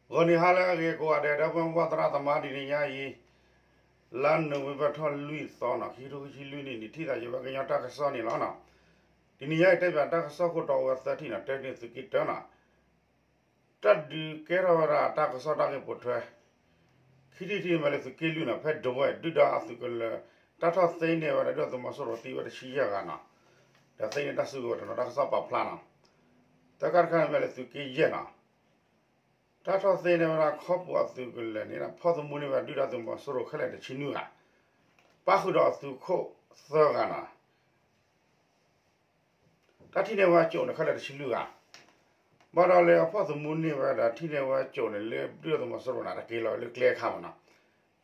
ဂီၤနံၤဟါလၢအဂ့ၤကိးဂၤဒဲး ဒီပုၢ်ဝဲၢ်သရၣ်သမါ တနံၤညါအံၤ လါနိၣ်ဝ့ဘၢၣ်ထီၣ်လွံၢ်သီနီၤ ခံကထိခံဆံလွံၢ်နံၣ်န့ၣ် ထံၣ်သးယဝဲကညီတၢ်ကစီၣ်န့ၣ်လီၤနီၤ. တနံၤညါအံၤတဲပၠးတၢ်ကစီၣ်ခိၣ်တီအိၣ်ဝဲသၢထံၣ်နီၤ တဲန့ၢ်သုးက့တၢနီၤ တၢ်ဒုးကဲထီၣ်ဝဲဒၣ်တၢ်ကစီၣ်တၢ်ဂ့ၢ်ပိာ်ထွဲ ခံထံၣ်တထံၣ်မ့ၢ်လၢသုးက့လွံၢ်နီၤ ဖဲဒဝဲၢ် ဒုၣ်ဒါအသုးကလၢၤ တၢ်ထီၣ်သ့န့ၢ်ဝဲဒၣ်ဒုၣ်ဒါသုးမီၤစိရိၤသံဝဲတဆံယဲၢ်ဂၤနီၤ ဒီးသ့န့ၢ်တၢ်စုကဝဲၤတနီၤ တၢ်ကစီၣ်ပာ်ဖျါနီၤ. သၢခါတခါန့ၣ်မ့ၢ်လၢသုးက့ယဲၢ်နီၤ တၢ်ထီၣ်သ့န့ၢ်ဝဲဒၣ်ခီပူၤအသုးကလၢၤန့ၣ် ဖီၣ်သမူန့ၢ်ဝဲဒၣ်ဒုၣ်ဒါသုးမီၤစိရိၤခဲလၢာ်တဆံနွံဂၤ ပၣ်ဃုာ်ဒီးအသုးခိၣ်သၢဂၤနီၤ တၢ်ထံၣ်န့ၢ်ဝဲအကိာ်န့ၣ် ခဲလၢာ်တဆံလွံၢ်ဂၤ ဘၣ်ဒီးလၢအဖီၣ်သမူန့ၢ်ဝဲဒၣ်ထံၣ်န့ၢ်ဝဲအကိာ်န့ၣ် လၢဒုၣ်ဒါသုးမီၤစိရိၤန့ၣ် တက့ၤလီၤလၢကျဲအခါမးနီၤ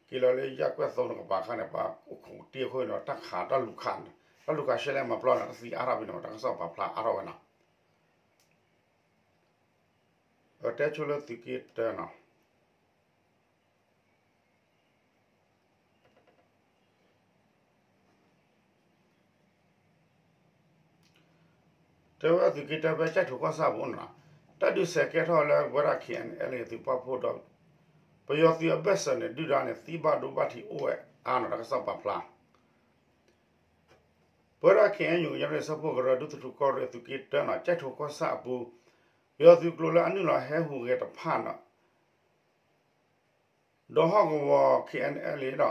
က့ၤလီၤလၢယၢ်ကွဲၢ်သိတကပၤအခါန့ၣ် ပှၤအိၣ်ခိးတ့ၢ်အဃိန့ၣ်ဒီး တၢ်ခးတၢ်လူၤခး တၢ်လူၤခးရှဲလဲၣ်မၤပျီန့ၣ် တၢ်သံအါထီၣ်ဖဲန့ၣ် တၢ်ကစီၣ်ပာ်ဖျါအါထီၣ်ဝဲနီၤ ပတဲဆိလၢသုးက့တၢနီၤ တဲဝဲသုးက့တၢဖဲကၠဲၣ်ထိၣ်ကီၢ်ဆၣ်အပူၤနီၤ တၢ်ဒုးစဲးကဲထီၣ်လၢဝဲဒၣ် ခ့ၣ်အဲၣ်အဲလ်အ့ သုးပာ်ဖှိၣ်ဒီး ပယီၤသုးအဘၢၣ်စၢၤန့ၣ် ဒုၣ်ဒါန့ၣ် သံဘၣ်ဒိဘၣ်ထံးအိၣ်ဝဲအါနီၤ တၢ်ကစီၣ်ပာ်ဖျါ ပဝဲဒၣ် ခ့ၣ်အဲၣ်ယူၣ် ကညီဒီကလုာ်စၢဖှိၣ်ကရၢ ဒူသထူၣ်ကီၢ်ရ့ၣ်သုးက့တၢနီၤ ကၠဲၣ်ထိၣ်ကီၢ်ဆၣ်အပူၤ ပယီၤသုးကျိၤလၢအနုာ်လီၤဟဲဟူးဂဲၤတဖၣ်နီၤ ဒီးဟီၣ်ကဝီၤ ခ့ၣ်အဲၣ်အဲလ်အ့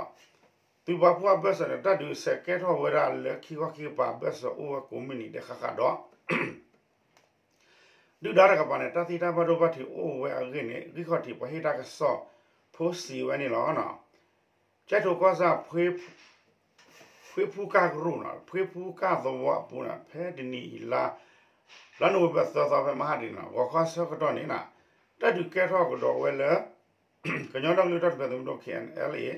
ဒီး သုးပာ်ဖှိၣ်အဘၢၣ်စၢၤန့ၣ် တၢ်ဒုးစဲးကဲထီၣ်ဝဲဒၣ်လၢခံခီခံကပၤအဘၢၣ်စၢၤအိၣ်ဝဲကိးမုၢ်နံၤဒဲးဃၣ်ဃၣ်ဒီး ဒုၣ်ဒါတကပၤန့ၣ် တၢ်သံတၢ်ဘၣ်ဒိဘၣ်ထံးအိၣ်ဝဲအဂ့ၢ်န့ၣ် ဂံၢ်ခီၣ်ထံးပှၤဟ့ၣ်တၢ်ကစီၣ်ဖိစံးဝဲန့ၣ်လီၤ. ကၠဲၣ်ထိၣ်ကီၢ်ဆၣ် ဖှ့ဖူကၢ်ကရူၢ်နီၤ ဖှ့ဖူကၢ်သဝီအပူၤန့ၣ် ဖဲတနံၤအံၤလါ လါနိၣ်ဝ့ဘၢၣ်သၢသီဖဲမဟါတနံၤနီၤ ဂီၤခီဆၢကတီၢ်န့ၣ်နီၤ တၢ်ဒုးကဲထီၣ်ကဒီးဝဲလၢ ကညီဒီကလုာ်တၢ်ထူၣ်ဖျဲးသုးမုၢ်ဒိၣ် ခ့ၣ်အဲၣ်အဲလ်အ့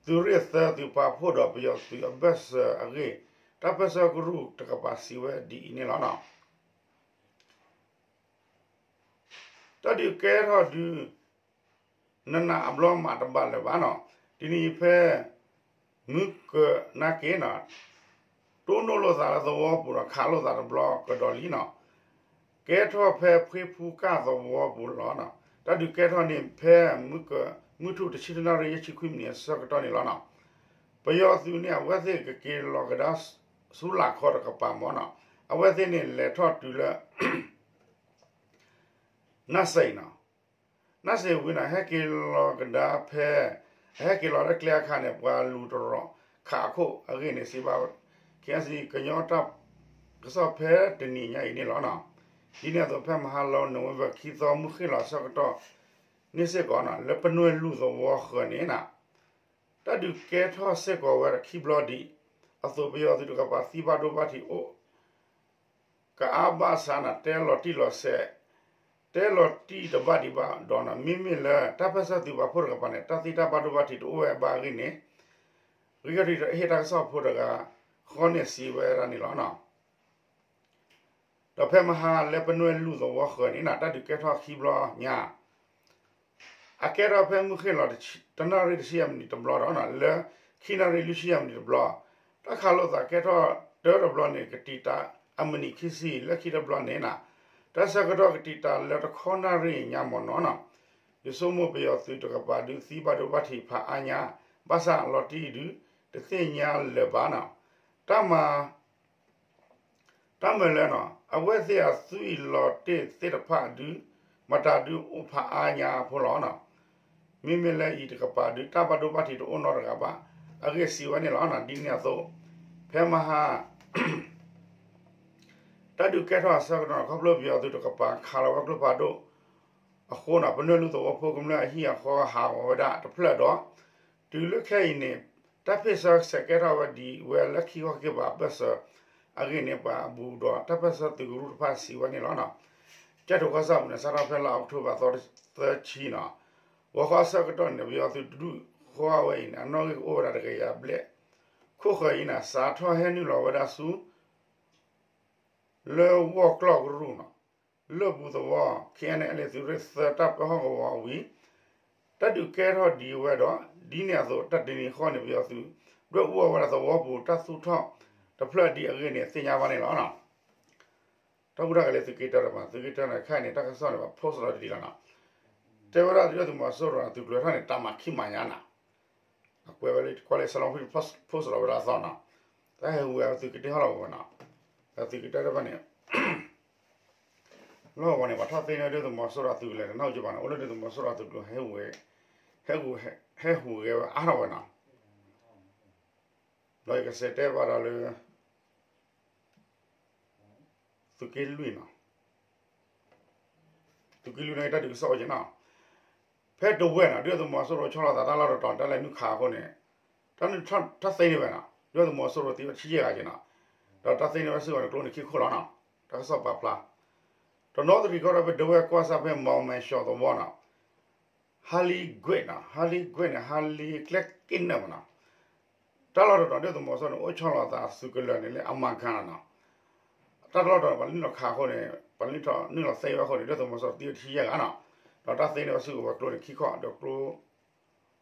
သုးရ့ၣ်သၢသုးပာ်ဖှိၣ်ဒီးပယီၤသုးအဘၢၣ်စၢၤအဂ့ၢ် တၢ်ပၢၢ်ဆၢကရူၢ်တကပၤစံးဝဲဒ်အံၤန့ၣ်လီၤ. တၢ်ဒုးကဲထီၣ်ဒုး နးနးအဘျီမးတဘၣ်လၢၤဘၣ်နီၤ, တနံၤအံၤဖဲ မုၢ်ကၢၢ်နါက့ၤနီၤ တိၢ်နီၣ်လိာ်သးလၢသဝီပူၤဒီးခးလိာ်သးတဘျီကဒီးလံနီၤ, ကဲထီၣ်ဖဲဖှ့ဖူကၢ်သဝီပူၤလီၤ. တၢ်ဒုးကဲထီၣ်န့ၣ်ဖဲ မုၢ်ထူၣ်တဆံတနၣ်ရံၣ်ယဲၢ်ဆံခွံမံးနံးအဆၢကတီၢ်န့ၣ်လီၤ. ပယီၤသုးန့ၣ် အဝဲသ့ၣ်ကက့ၤလီၤကဒါဆူလာ်ခီတကပၤမးနီၤ, အဝဲသ့ၣ်န့ၣ်လဲၤထီၣ်တုၤလၢ နၢ်စ့ၣ်နီၤ, နၢ်စ့ၣ်ဝံၤန့ၣ် ဟဲက့ၤလီၤကဒါဖဲ အဟဲက့ၤလီၤလၢကျဲအခါန့ၣ် ပှၤလူၤတရီးခးအခိၣ်အဂ့ၢ်န့ၣ် စံးဘၣ် ခ့ၣ်အဲၣ်စံၣ် ကညီတၢ်ကစီၣ်ဖဲတနံၤညါအံၤန့ၣ်လီၤ. ဒ်န့ၣ်အသိးဖဲမဟါလီၤ နိၣ်ဝ့ဘၢၣ်ခံသီ မုၢ်ဃ့ၢ်လီၤအဆၢကတီၢ် န့ၣ်စ့ၢ်ကီး လၢပနွဲၣ်လူၢ်သဝီဃၢၤန့ၣ် တၢ်ဒုးကဲထီၣ်စ့ၢ်ကီးဝဲဒၣ်ခံဘျီဒံးအသိး ပယီၤသုးတကပၤသံဘၣ်ဒိဘၣ်ထံးအိၣ် ကအါဘၣ်ဆၣ်န့ၣ် တဲလီၤတံၢ်လီၤဆဲး, တဲလီၤတံၢ်တဘၣ်ဒံးဘၣ်ဒီးန့ၣ် မ့မ့ၢ်လၢတၢ်ပၢၢ်ဆၢသုးပာ်ဖှိၣ်တကပၤန့ၣ် တၢ်သံတၢ်ဘၣ်ဒိဘၣ်ထံးတအိၣ်ဝဲဘၣ်အဂ့ၢ်န့ၣ် ဂံၢ်ခီၣ်ထံးဟ့ၣ်တၢ်ကစီၣ်ဖိတဂၤဃီန့ၣ်စံးဝဲဒၣ်န့ၣ်လီၤ. ဒီးဖဲမဟါလၢပနွဲၣ်လူၢ်သဝီဃၢၤန့ၣ် တၢ်ဒုးကဲထီၣ်ခံဘျီညါ အကဲထီၣ်ဖဲမုၢ်ဃ့ၢ်လီၤတနၣ်ရံၣ်တဆံယဲၢ်မံးနံးတဘျီဒီး လၢခံနၣ်ရံၣ်လွံၢ်ဆံယဲၢ်မံးနံးတဘျီ, တၢ်ခးလိာ်သးကဲထီၣ်တၢတဘျီန့ၣ် ကတံာ်တာ်အမံးနံးခံဆံ လၢခံတဘျီန့ၣ် တၢ်ဆၢကတီၢ်ကတံာ်တာ်လၢတခီနၣ်ရံၣ်ညါမ့ၢ်နီၤနီၤ, ယဆိကမိၣ်ပယီၤသုးတကပၤဒုးသံဘၣ်ဒိဘၣ်ထံးဖးအါညါ, ဘၣ်ဆၣ်လီၤတံၢ်ဒုး တသ့ၣ်ညါလၢၤဘၣ်နီၤ, တၢ်မၤ တၢ်မၤလၢ အဝဲသ့ၣ်အသွံၣ်လီၤတ့ၢ်သ့ၣ်တဖၣ်ဒုး မတၤဒုးအိၣ်ဖးအါညါအဖိလီၤ. မ့မ့ၢ်လၢအံၤတကပၤဒုး တၢ်ဘၣ်ဒိဘၣ်ထံးတအိၣ်နီတဂၤဘၣ် အဂ့ၢ်စံးဝဲန့ၣ်လီၤ. ဒ်န့ၣ်အသိး ဖဲမဟါ တၢ်ဒုးကဲထီၣ်အဆၢကတီၢ် ခီဖျိပယီၤသုးတကပၤခးလီၤဝဲကျိဖးဒိၣ်အဃိန့ၣ် ပနွဲၣ်လူၢ်သဝီဖိကမျၢၢ်အဟံၣ်အဃီဟးဂီၤဝဲဒၣ်တဖျၢၣ်ဒီး တုၤလၢခဲအံၤန့ၣ် တၢ်ပၢၢ်ဆၢစဲးကဲထီၣ်ဝဲဒံးဝဲလၢခံခီခံကပၤအဘၢၣ်စၢၤအဂ့ၢ်န့ၣ် ပှၤအဘူးဒီးတၢ်ပၢၢ်ဆၢသုးကရူၢ်တဖၣ်စံးဝဲန့ၣ်လီၤ. ကၠဲၣ်ထိၣ်ကီၢ်ဆၣ်အပူၤန့ၣ် စးထီၣ်ဖဲလါအီးကထိဘၣ်သီသၢဆံနီၤ, ဂီၤခီအဆၢကတီၢ်န့ၣ် ပယီၤသုးတဒူၣ်ဃီဝဲအံၤန့ၣ် အနီၣ်ဂံၢ်ကအိၣ်ဝဲဒၣ်တကယၤဘျဲၣ်, ခိၣ်ဃၢၤအံၤန့ၣ် စးထီၣ်ဟဲနုာ်လီၤဝဲဒၣ်ဆူ လၢဝီၢ်ကျီၢ်ကရူၢ်နီၤ, လၢၢ်ပူၤသဝီ ခ့ၣ်အဲၣ်အဲလ်အ့ သုးရ့ၣ်သၢတၢ်ပၢဟီၣ်ကဝီၤဝံၤ တၢ်ဒုးကဲထီၣ်ဒံးဝဲဒီး ဒ်န့ၣ်အသိးတၢ်တနံၤဃီန့ၣ် ပယီၤသုးဒွဲၣ်အူအီၣ်ဝဲဒၣ်သဝီပူၤတၢ်သူၣ်ထီၣ်တဖျၢၣ်ဒံးအဂ့ၢ်န့ၣ် သ့ၣ်ညါဘၣ်န့ၣ်လီၤ. တၢ်ကူတၢ်ကလဲၤသုးက့တၢတဖၣ် သုးက့တၢန့ၣ် ခဲအံၤန့ၣ် တၢ်ကစီၣ်န့ၣ် ပှၤ post လီၤတဒံးလီၤနီၤ, ဒ် တဲဝဲဒၣ်ဒုၣ်ဒါသုးမီၤစိရိၤအသုးကျိၤထီၣ်န့ၣ် တၢ်မၤခံမၤညါနီၤ, အကွဲးဝဲလၢကွၢ်လၢ Salween Post လီၤဝဲဒၣ်အသီနီၤ, တၢ်ဟဲဟူးဝဲသုးက့တ့ဟီၣ်လီၤဝဲနီၤ, ဒီးသုးက့တ့တဖၣ်န့ၣ် လီၢ်ဝဲန့ၣ် ပှၤထီၣ်သ့န့ၢ်ဒုၣ်ဒါသုးမီၤစိရိၤအသုးကလၢၤန့ၣ် နီၢ်ကီၢ်ဘၣ်နီၤ, အိၣ်လၢဒုၣ်ဒါသုးမီၤစိရိၤအသုးကျိၤ ဟဲဟူးဝဲ ဟဲဟူးဂဲၤဝဲအါထီၣ်ဝဲနီၤ, ဒီးယကစံးတဲဘၣ်ဒီးလၢ သုးက့လွံၢ်နီၤ, သုးက့လွံၢ်န့ၣ်တၢ်ဒုးကစီၣ်အိၣ်က့ၤနီၤ, ဖဲဒဝဲၢ်နီၤ ဒုၣ်ဒါသုးမီၤစိရိၤဆီလီၤသးတၢ်လီၢ်တတီၤ တၢ်လဲၤနုာ်ခးအဃိန့ၣ် တၢ်နုာ်ထီၣ်သ့န့ၢ်ဝဲနီၤ, ဒုၣ်ဒါသုးမီၤစိရိၤသံဝဲတဆံယဲၢ်ဂၤက့ၤနီၤ, ဒီးတၢ်သ့န့ၢ်ဝဲစ့ၢ်ကီးန့ၣ်ကျိန့ၣ်ခံခိၣ်လီၤနီၤ, တၢ်ကစီၣ်ပာ်ဖျါ တနီသရံၣ်ကီၢ်ဒီးဖဲဒဝဲၢ်ကွၢ်စၢ်ဖဲ မီၤမဲၢ်ၡီၤသဝီနီၤ Harley Gate နီၤ, Harley Gate န့ၣ် Harley ကျဲက့ၣ်နၢၣ်မနီၤ, တၢ်လီၢ်တတီၤဒုၣ်ဒါသုးမီၤစိရိၤန့ၣ် အိၣ်ဆီလီၤသးသုးကလၢၤန့ၣ်လၢအမၤကၤနီၤ, တၢ်လီၢ်တတီၤန့ၣ် ပှၤနုာ်လီၤခးအဃိန့ၣ် ပှၤနုာ်လီၤသ့ဝဲအဃိန့ၣ် ဒုၣ်ဒါသုးမီၤစိရိၤသံဝဲတဆံယဲၢ်ဂၤနီၤ, ဒီးတၢ်သ့န့ၢ်ဝဲစ့ၢ်ကီးဝဲကျိန့ၣ်ခံခိၣ် ဒီး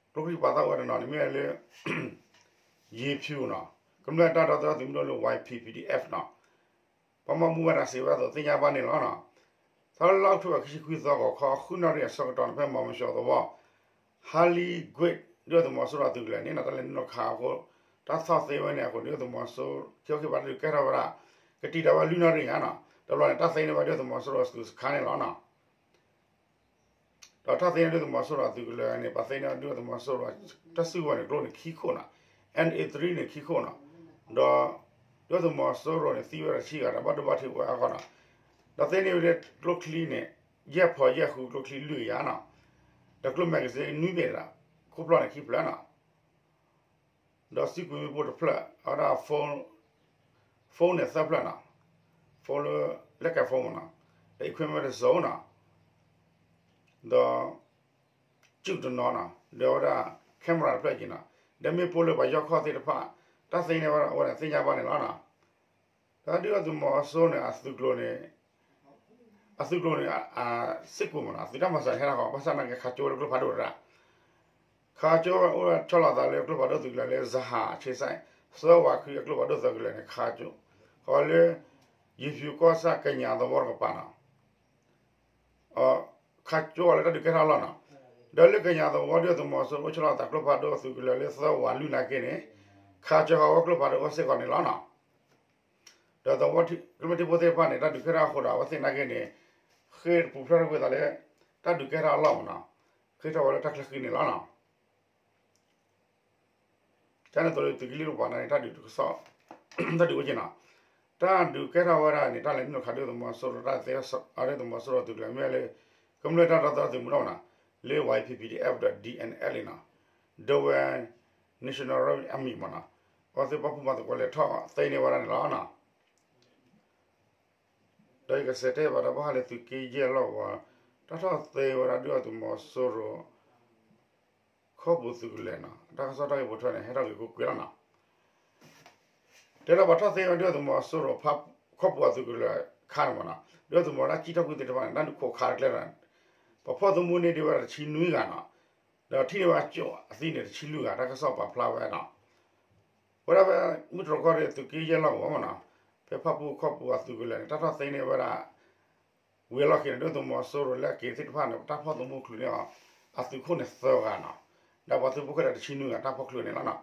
ကျိချံပာ်သးဝဲတနီၤန့ၣ်မ့ၢ်လၢ ယ့ၤဖၠူနီၤ, ကမျၢၢ်တၢ်ဒီသဒၢသုးမုၢ်ဒိၣ်လၢ ဝါအံၣ်ပံၣ်ပံၣ် ပီၣ်အ့ၣ်ပီၣ်အ့ၣ်နီၤ, ပှၤမၤမူဝဲဒၣ်စံးဝဲအသိးသ့ၣ်ညါဘၣ်န့ၣ်လီၤနီၤ, သီလၢလါအီးကထိဘၢၣ်ခံဆံခွံသီ ဂီၤခီဃုနၣ်ရံၣ်အဆၢကတီၢ်န့ၣ် ဖဲမီၤမဲၢ်ၡီၤသဝီ Harley Gate ဒုၣ်ဒါသုးမီၤစိရိၤအသုးကလၢၤန့ၣ်နီၤ တၢ်လဲၤနုာ်လီၤခးအဃိ တၢ်သီၣ်သ့ဝဲန့ၣ်အဃိန့ၣ် ဒုၣ်ဒါသုးမီၤစိရိၤ ခံခီခံပၤတၢ်ဒုးကဲထီၣ်ဝဲဒၣ် ကတံာ်တာ်ဝဲလွံၢ်နၣ်ရံၣ်ဧါနီၤ, တဘျီန့ၣ် တၢ်သ့န့ၢ်ဝဲဒုၣ်ဒါသုးမီၤစိရိၤအသုးစခါန့ၣ်လီၤနီၤ ဒီးတၢ်သ့န့ၢ်ဒုၣ်ဒါသုးမီၤစိရိၤအသုးကလၢၤန့ၣ် ပှၤသ့န့ၢ်ဒုၣ်ဒါသုးမီၤစိရိၤ တၢ်စုကဝဲၤန့ၣ်ကျိန့ၣ်ခံခိၣ်နီၤ, N A three န့ၣ်ခံခိၣ်နီၤ, ဒီး ဒုၣ်ဒါသုးမီၤစိရိၤန့ၣ် သံဝဲဒၣ်တဆံဂၤ ဒီးဘၣ်ဒိဘၣ်ထံးဝဲအဂီၢ်နီၤ, ဒီးသ့န့ၢ်ဝဲဒၣ်ကျိချံန့ၣ် ယဲၢ်ဖီယဲၢ်ဃုကျိချံလွံၢ်ကယၤနီၤ, ဒီးကျိ magazine နွံဘ့ၣ်ဒီး ခိၣ်ဖျီၣ်န့ၣ်ခံဖျၢၣ်နီၤ ဒီးစုကွံာ်မ့ၣ်ပိၢ်တဖျၢၣ် အဝဲဒၣ် phone န့ၣ်သၢဖျၢၣ်နီၤ, phone လၢ လၢကဲ phone မနီၤ, ဒီး equipment တစိၤနီၤ, ဒီး စုၣ်တနီၤနီၤ, ဒီးအဝဲဒၣ် camera တဖျၢၣ်က့ၤနီၤ, ဒီးမ့ၣ်ပိၢ်လၢပှၤယီၢ်ခီၣ်သ့ၣ်တဖၣ် တၢ်သ့န့ၢ်ဝဲဒၣ်အဝဲန့ၣ်သ့ၣ်ညါဘၣ်န့ၣ်လီၤနီၤ. ဒီးဒုၣ်ဒါသုးမီၤစိရိၤန့ၣ် အသုးကျိၤန့ၣ် အသုးကျိၤန့ၣ် စ့ၢ်ကီးမနီၤ အသုးတၢ်မၤစၢၤဟဲထီၣ်ဃီ ဘၣ်ဆၣ်နာ်က့ခးကၠိဝဲလၢကျိဖးဒိၣ်တဒၣ် ခးကၠိဝဲအိၣ်ဆီလီၤသးလၢကျိဖးဒိၣ်သုးကလၢၤလၢ ဇဟါ ဆ့စဲး သၢဝးခွံအကျိဖးဒိၣ်သုးကလၢၤန့ၣ် ခးကၠိ ဃီလၢ ယ့ၤဖၠူကီၢ်ဆၣ်ကညးသဝီတကပၤနီၤ, ခးကၠိဃီလၢတၢ်ဒုးကဲထီၣ်အလီၢ်နီၤ, ဒီးလၢကညးသဝီဒုၣ်ဒါသုးမီၤစိရိၤအိၣ်ဆီလီၤသးကျိဖးဒိၣ်သုးကလၢၤလၢသၢဝးလွံၢ်နာ်က့န့ၣ် ခးကၠိဃီဝဲကျိဖးဒိၣ်အိၣ်စ့ၢ်ကီးန့ၣ်လီၤနီၤ. ဒီးသဝီကမျၢၢ်ထံဖိသ့ၣ်တဖၣ်န့ၣ် တၢ်ဒုးကဲထီၣ်အဃိဒီး အဝဲသ့ၣ်နာ်က့န့ၣ် ဃ့ၢ်တပူၤဖျဲးထီၣ်ကွံာ်သးလၢ တၢ်ဒုးကဲထီၣ်အလီၢ်မနီၤ, ဃ့ၢ်ထီၣ်ဝဲလၢတၢ်ချၢဃံန့ၣ်လီၤနီၤ. ကန့ၣ်သိးလၢသုးက့လွံၢ်တကပၤန့ၣ် တၢ်ဒုးတကစီၣ် တၢ်ဒုးအိၣ်က့နီၤ, တၢ်ဒုးကဲထီၣ်ဝဲဒၣ်န့ၣ် တၢ်လဲၤနုာ်လီၤခးဒုၣ်ဒါသုးမီၤစိရိၤ တၢ်သ့ ဒုၣ်ဒါသုးမီၤစိရိၤသုးကလၢၤမ့ၢ်လၢ ကမျၢၢ်တၢ်ဒီသဒၢသုးမုၢ်ဒိၣ်နီၤ, လၢ Y P P D F ဒီး D N L နီၤ, Dawei National Army မနီၤ, အဝဲသ့ၣ်ပာ်ဖှိၣ်မၤသကိးလဲၤထီၣ်သ့န့ၢ်ဝဲဒၣ်န့ၣ်လီၤနီၤ. ဒီးယကစံးတဲဘၣ်ဒီးဘၣ်ဃးလၢသုးက့ယဲၢ်လီၢ်ကဝီၤ တၢ်ထီၣ်သ့ဝဲဒၣ်ဒုၣ်ဒါသုးမီၤစိရိၤ ခီပူၤသုးကလၢၤနီၤ တၢ်ကစီၣ်တၢ်ဂ့ၢ်ပိာ်ထွဲန့ၣ် ဟဲထီၣ်က့ၤကွ့ၢ်ကွ့ၢ်လီၤနီၤ. တဲဒီးပှၤထီၣ်သ့ဝဲဒၣ်ဒုၣ်ဒါသုးမီၤစိရိၤ ခီပူၤအသုးကလၢၤခါန့ၣ်မနီၤ, ဒုၣ်ဒါသုးမီၤတၢ်စံၣ်ထီၣ်ကွံာ်သ့ၣ်တဖၣ်န့ၣ် တၢ်ဒုးခိးခးတကျဲဒီး ပှၤဖီၣ်သမူန့ၢ်ဒံးဝဲဒၣ်တဆံနွံဂၤနီၤ, ဒီးထံၣ်န့ၢ်ဝဲအကၠိၣ်အသံန့ၣ် တဆံလွံၢ်ဂၤ တၢ်ကစီၣ်ပာ်ဖျါဝဲနီၤ. ဝဲဒၣ်ဖဲမုၢ်တြီၢ်ကီၢ်ရ့ၣ်သုးက့ယဲၢ်လီၢ်ကဝီၤမနီၤ, ဖဲခီပူၤခီပူၤအသုးကလၢၤန့ၣ် တၢ်ထီၣ်သ့န့ၢ်ဝဲဒၣ် ဝံၤအလီၢ်ခံန့ၣ် ဒုၣ်ဒါသုးမီၤစိရိၤလၢအက့ၤသ့ၣ်တဖၣ်န့ၣ် တၢ်ဖီၣ်သမူချုးန့ၢ်အီၤ အသုးခိၣ်န့ၣ်သၢဂၤနီၤ, ဒီးပှၤသုးဖိခဲလၢာ်တဆံနွံဂၤ တၢ်ဖီၣ်ချုးန့ၣ်လီၤနီၤ.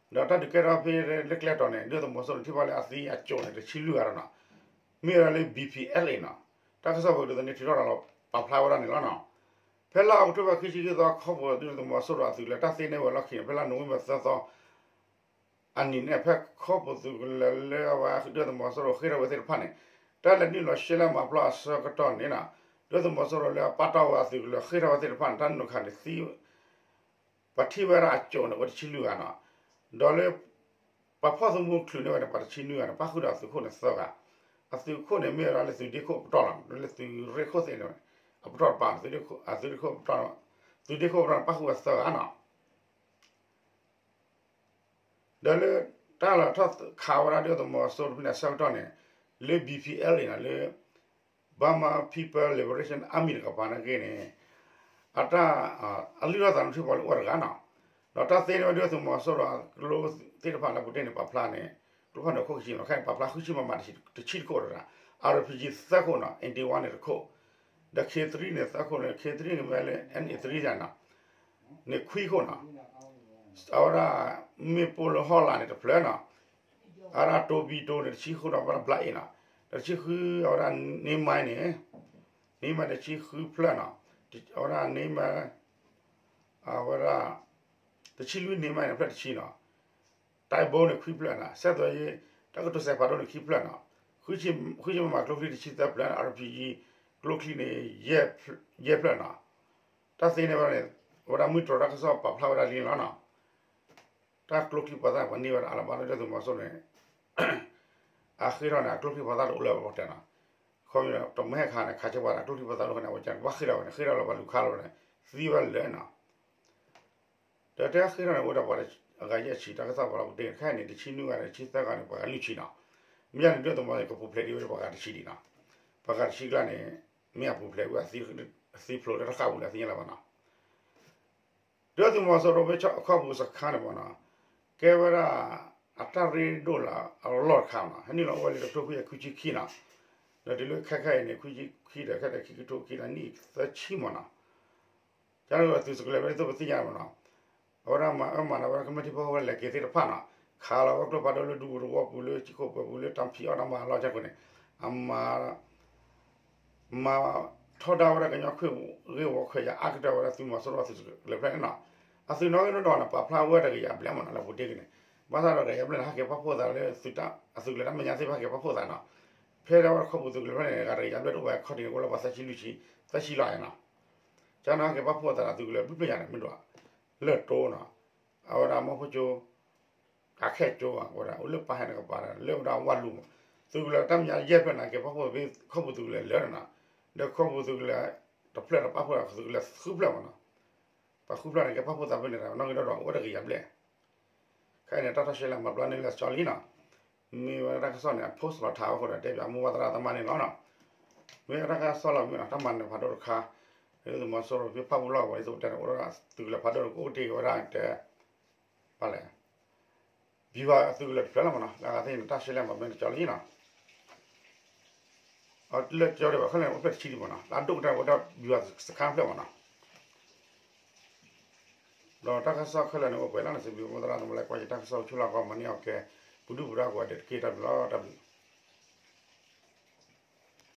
ဒီးတၢ်ဒုးကဲထီၣ်ဖဲလၢကျဲတီၤန့ၣ် ဒုၣ်ဒါသုးမီၤစိရိၤန့ၣ် ထံၣ်ဘၣ်လၢအသံအကၠိၣ်န့ၣ် တဆံလွံၢ်ဂၤဒီးနီၤ, မ့ၢ်ဝဲဒၣ်လၢ B P L A နီၤ, တၢ်ကစီၣ်ပကတိၤသန့ၣ်ထုးထီၣ်ဒီးလီၤပာ်ဖျါဝဲဒၣ်န့ၣ်လီၤနီၤ. ဖဲလါအီးကထိဘၢၣ်ခံဆံခံသီ ခီပူၤဒုၣ်ဒါသုးမီၤစိရိၤအသုးကလၢၤ တၢ်သ့န့ၢ်ဝဲလီၢ်ခံန့ၣ် ဖဲလါနိၣ်ဝ့ဘၢၣ်သၢသီ အနံၤန့ၣ် ဖဲခီပူၤသုးကလၢၤလၢအဝဲဒုၣ်ဒါသုးမီၤစိရိၤဃ့ၢ်ထီၣ်ဝဲသ့ၣ်တဖၣ်န့ၣ် တၢ်လဲၤနုာ်လီၤရှဲလၢမၤပျီအဆၢကတီၢ်န့ၣ်နီၤ, ဒုၣ်ဒါသုးမီၤစိရိၤလၢအပာ်တီၢ်ဝဲအသုးကလၢၤဃ့ၢ်ထီၣ်ဝဲသ့ၣ်တဖၣ်န့ၣ် တၢ်နုာ်လီၤခးန့ၣ်သံ ပှၤထံၣ်ဝဲဒၣ်အကၠိၣ်န့ၣ် အိၣ်တဆံလွံၢ်ဂၤနီၤ, ဒီးလၢ ပှၤဖီၣ်သမူချုးန့ၢ်ဝဲန့ၣ် ပှၤတဆံနွံဂၤန့ၣ် ပၣ်ဃုာ်ဒီးအသုးခိၣ်န့ၣ်သၢဂၤ, အသုးခိၣ်န့ၣ်မ့ၢ်ဝဲဒၣ်လၢသုးဒ့ခိၣ်အပတီၢ်လီၤ, လၢသုးရ့ၣ်ခိၣ်သ့ၣ်န့ၣ် အပတီၢ်တပၤ အသုးဒ့ခိၣ်အပတီၢ်, သုးဒ့ခိၣ်အပတီၢ်န့ၣ် ပၣ်ဃုာ်ဝဲသၢဂၤနီၤ. ဒီးလၢတၢ်လီၤထီၣ်ခးဝဲဒၣ်ဒုၣ်ဒါသုးမီၤစိရိၤဖဲန့ၣ်အဆၢကတီၢ်န့ၣ် လၢ B P L A န့ၣ် လၢ Burma People Liberation Army တကပၤနာ်က့န့ၣ် အတၢ် အလုၢ်အလၢ်သးနုာ်ထံၣ်ပှၤလၢအိၣ်တဂၤနီၤ, ဒီးတၢ်သ့န့ၢ်ဝဲဒုၣ်ဒါသုးမီၤစိရိၤအကျိသ့ၣ်တဖၣ်လၢပူၤတ့ၢ်န့ၣ် ပာ်ဖျါန့ၣ် ကျိဖးဒိၣ်ခိၣ်ခံဆံမး ခဲန့ၣ် ပာ်ဖျါဃုဆံ မမ တဆံတခိၣ်တဒၣ်, R P G သၢခိၣ်နီၤ, eighty-one န့ၣ်တခိၣ်, ဒီး K three န့ၣ် သၢခိၣ်န့ၣ် K three န့ၣ် မ့ၢ်လၢ N A three န့ၣ် န့ၣ်ခွံခိၣ်နီၤ. အဝဲဒၣ် မ့ၣ်ပိၢ်လၢဟီၣ်လာ်န့ၣ်တဖျၢၣ်နီၤ. အဝဲဒၣ်တိဘံတိန့ၣ် တဆံဃုဒီး အဝဲဒၣ်ဘျးအ့ၣ်နီၤ. ဒီးတဆံဃု အဝဲဒၣ် န့မါန့ၣ် န့မါန့ၣ် တဆံဃုဖျၢၣ်နီၤ. အဝဲဒၣ် န့မါ အဝဲဒၣ် တဆံလွံၢ် န့မါန့ၣ် ဖျၢၣ်တဆံနီၤ. တၢ်ဘိန့ၣ် ခွံဖျၢၣ်နီၤ. စဲးသွဲးယ့ တၢ်ကတိၤစဲးဖးဒိၣ်န့ၣ် ခံဖျၢၣ်နီၤ. ဃုဆံမး ကျိချံတဆံသၢဖျၢၣ်, R P G ကျိချံန့ၣ် ယဲၢ်ဖျၢၣ်နီၤ. တၢ်သ့န့ၢ်ဝဲန့ၣ် အဝဲဒၣ်မုၢ်တြီၤတၢ်ကစီၣ်ပာ်ဖျါဝဲဒၣ်လံလီၤနီၤ. တၢ်ကျိချံပှၤသးန့ၣ် ပှၤန့ၢ်ဝဲဒၣ်အလၢဘၣ်လၢဒုၣ်ဒါသုးမီၤစိရိၤန့ၣ် အဃ့ထီၣ်န့ၣ် အကျိချံပှၤသးတအိၣ်လၢၤဘၣ်တဲနီၤ. ခီဖျိတမ့ၢ်ဟဲခါန့ၣ် ခးဆၢပှၤဒီးကျိချံပှၤသးတအိၣ်န့ၣ် အဝဲကဘၣ်ဃ့ထီၣ်ဝဲန့ၣ် ဃ့ထီၣ်လၢပှၤလူၤခးလီၤဝဲန့ၣ် သံဝဲလၢာ်နီၤ. ဒီးတဲဃ့ထီၣ်န့ၣ် အိၣ်ဒီးပှၤအဂၤယဲၢ်ဆံ တၢ်ကစီၣ်ပာ်လီၤပူၤတ့ၢ်ခဲအံၤန့ၣ် တဆံနွံဂၤဒီးတဆံသၢဂၤန့ၣ် ပှၤဂၤလွံၢ်ဆံနီၤ. မ့ၢ်ယါန့ၣ် ဒုၣ်ဒါသုးမီၤစိရိၤန့ၣ် ကပူၤဖျဲးဒံးဝဲဒၣ်ပှၤဂၤတဆံဒံးနီၤ. ပှၤဂၤတဆံကျါန့ၣ် မ့ၢ်အပူၤဖျဲးဝဲအသံဖျိးလၢတၢ်ဃၣ်ပူၤလၢအသ့ၣ်ညါလၢၤဘၣ်နီၤ. ဒုၣ်ဒါသုးမီၤစိရိၤဖဲခီပူၤစခါန့ၣ်မ့ၢ်နီၤ ကဲဝဲဒၣ်အတၢ်ရ့ဒိၣ်လၢအလီၢ်တခါမ့ၢ်နီၤ. ဟဲနုာ်လီၤအိၣ်ဝဲလၢတကထိခွံကယၤခွံဆံခံနီၤ. ဒီးတုၤလၢခဲခါအံၤန့ၣ် ခွံဆံခံဒီး ခဲဒီးခံကထိခံဒီးနံၣ်သၢဆံမ့ၢ်နီၤ. ကန့ၣ်အသုးစကလၢၤဖဲန့ၣ် သုပသ့ၣ်ညါမ့ၢ်နီၤ. အဝဲဒၣ်မၤအၢမၤနးဝဲဒၣ်ကမျၢၢ်ထံဖိကီၢ်ဖိလဲၤက့ၤသ့ၣ်တဖၣ်နီၤ. ခးလီၤဝဲကျိဖးဒိၣ်လၢဒူသဝီပူၤ လၢကံၣ်ခိၣ်ပှဲၤပူၤ လၢတၢ်ဖံးအီၣ်တၢ်မၤအလီၢ်ကၢ်ခိၣ်န့ၣ် အမၤ မၤထီဒါဝဲဒၣ်ကညီခွံၣ်ဂ့ၢ်ဝီခွဲးယာ် အါကတၢၢ်ဝဲဒၣ်သုးမီၤစိရိၤအသုးစကလၢၤဖဲန့ၣ်နီၤ. အသုးနီၣ်ဂံၢ်နီၣ်ဒွးန့ၣ် ပာ်ဖျါဝဲတကယၤဘျဲၣ်မ့ၢ်နီၤ လၢပူၤတ့ၢ်က့ၤန့ၣ်. ဘၣ်ဆၣ်ဒီးတကယၤဘျဲၣ်န့ၣ် ဟဲက့ၤပာ်ဖှိၣ်သးလၢ အသုးကလၢၤတၢ်မဲာ်ညါသ့ၣ်တဖၣ်ဟဲက့ၤပာ်ဖှိၣ်သးနီၤ. ဖဲဒၣ်ဝဲဒၣ်ခီပူၤသုးကလၢၤဖဲန့ၣ် ဂၤတကယၤဘျဲၣ်တအိၣ်ဝဲ ခီၣ်ထံးန့ၣ် အိၣ်လၢပှၤသၢဆံလွံၢ်ဆံ သၢဆံလီၤနီၤ. ကန့ၣ်ဟဲက့ၤပာ်ဖှိၣ်သးဒီးသုးကလၢၤဘျုးဖျၢၣ်ညါန့ၣ် မ့ၢ်ဒွး လၢၢ်တိနီၤ. အဝဲဒၣ်မီၢ်ဖိကၠိ အခဲကၠိအဝဲဒၣ် အိၣ်လၢပၢ်ဟဲနကပၤဒီး လၢဝဲဒၣ်ဝၣ်လူၤမး သုးကလၢၤတၢ်မဲာ်ညါယဲၢ်ဖျၢၣ်န့ၣ် က့ၤပာ်ဖှိၣ်ဖဲခီပူၤသုးကလၢၤလၢာ်နီၤ. ဒီးခီပူၤသုးကလၢၤတဖျၢၣ်ဒီးပာ်ဖှိၣ်သုးကလၢၤဃုဖျၢၣ်မ့ၢ်နီၤ. ပှၤဃုဖျၢၣ်န့ၣ် က့ၤပာ်ဖှိၣ်သးဖဲန့ၣ်ဒီး နီၣ်ဂံၢ်နီၣ်ဒွးအိၣ်တကယၤဘျဲၣ်. ခဲအံၤန့ၣ် တၢ်ထီၣ်ရှဲလဲၣ်မၤဘျါန့ၢ်လၢာ်ကၠီလံနီၤ. မ့ၢ်ဝဲဒၣ်တၢ်ကစီၣ်န့ၣ် အ post လီၤထးဝဲအဃိဒီး တဲပၠးမိၢ်ပၢ်သရၣ်သမါန့ၣ်လီၤနီၤ. မ့ၢ်ဝဲတၢ်ကစီၣ်လီၤမ့ၢ်နီၤ တၢ်မၤနၢၤဖးဒိၣ်တခါ ဒုၣ်ဒါသုးမီၤစိရိၤဖဲဖၣ်ပူၣ်လီၢ်ကဝီၤဒ်သိးပတဲန့ၣ် အိၣ်ဒီးသုးကလၢၤဖးဒိၣ်တကအိၣ်တ့ၢ်ဝဲဒၣ်တဲ ဘၣ်လဲၣ် ဘံၤဘၣ်အသုးကလၢၤတဖျၢၣ်လီၤမ့ၢ်နီၤ. လၢအဂၤသ့ၣ်န့ၣ် တၢ်ရှဲလဲၣ်မၤဘျါန့ၢ်ကၠီလံနီၤ. အလၢကၠီဒံးဘၣ်ခဲလၢာ်န့ၣ်အိၣ်ဖျဲၣ်တဆံဒံးမ့ၢ်နီၤ လၢအဒိၣ်ကတၢၢ်အိၣ်ဒီးဘံၤဘၣ်စခါဖျၢၣ်မ့ၢ်နီၤ. ဒီးတၢ်ကစီၣ်ခဲလၢာ်န့ၣ် အိၣ်ပှဲၤလီၤန့ၣ် စံးဘျုးမိၢ်သရၣ်သမါလၢကွၢ်ယတၢ်ကစီၣ်ဆူလီၢ်ကီၢ်မၤန့ၢ်အီၣ်ကဲ ပဒုၣ်ပဒါကိးဂၤဒဲးတက့ၢ် တၢ်ဘျုးလီၤ တၢ်ဘျုး